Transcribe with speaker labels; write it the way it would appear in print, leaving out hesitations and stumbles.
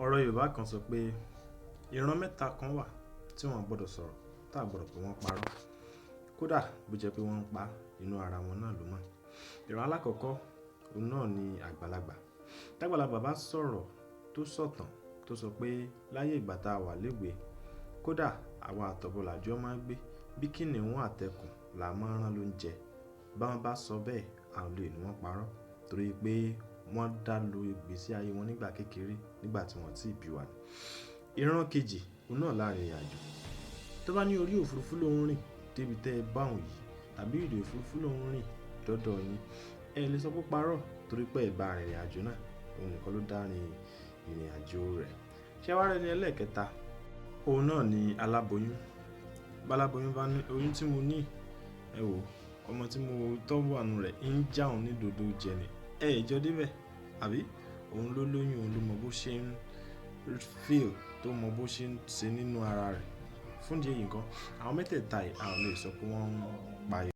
Speaker 1: Ọ̀rọ̀ Yorùbá kan sọ pé ìran mẹ́ta kan wà tí wọ́n gbọdọ̀ sọ̀rọ̀, tá a gbọdọ̀ pé wọ́n parọ́. Kódà bó jẹ́ pé wọ́n ń pa, inú ara wọn náà ló mọ̀. Ìran alákọ̀ọ́kọ́, òun náà ni àgbàlagbà. Tágbàlagbà bá sọ̀rọ̀ tó sọ̀tàn tó sọ pé láyé ìgbà tá a wà léwe, kódà àwa àtọ̀bọ làjọ máa ń gbé, bí kìnnìún àtẹkùn là máa ń rán lóúnjẹ. Bá wọn bá sọ bẹ́ẹ̀, a ò lè ní wọ́n parọ́ torí pé wọ́n dá lo ìgbésí ayé wọn nígbà kékeré, nígbà tí wọ́n ti bí wa ni. Ìran kejì, òun náà láàrin ìrìnàjò. Tó bá ní orí òfurufú ló ń rìn débi tẹ́ ẹ bá òun yìí tàbí ìrì òfurufú ló ń rìn dọ́dọ̀ yín, ẹ lè sọ pé parọ́ torí pé ẹ bá rìnrìn àjò náà, òun nìkan ló dá rin ìrìnàjò rẹ̀. Ṣé wàá rẹ́ni ẹlẹ́ẹ̀kẹta? Òun náà ni aláboyún. Báláboyún bá ní oyún tí mo ní, ẹ wò, ọmọ tí mo tọ́ wà nínú rẹ̀ ń já òun ní dodo jẹ ni. Ẹ jọ dé bẹ̀, àbí? Òun ló lóyún, òun ló mọ bó ṣe ń feel, tó mọ bó ṣe ń ṣe nínú ara rẹ̀. Fún ìdí èyí nǹkan, àwọn mẹ́tẹ̀ẹ̀ta yìí a ò lè sọ pé wọ́n ń pa irọ́.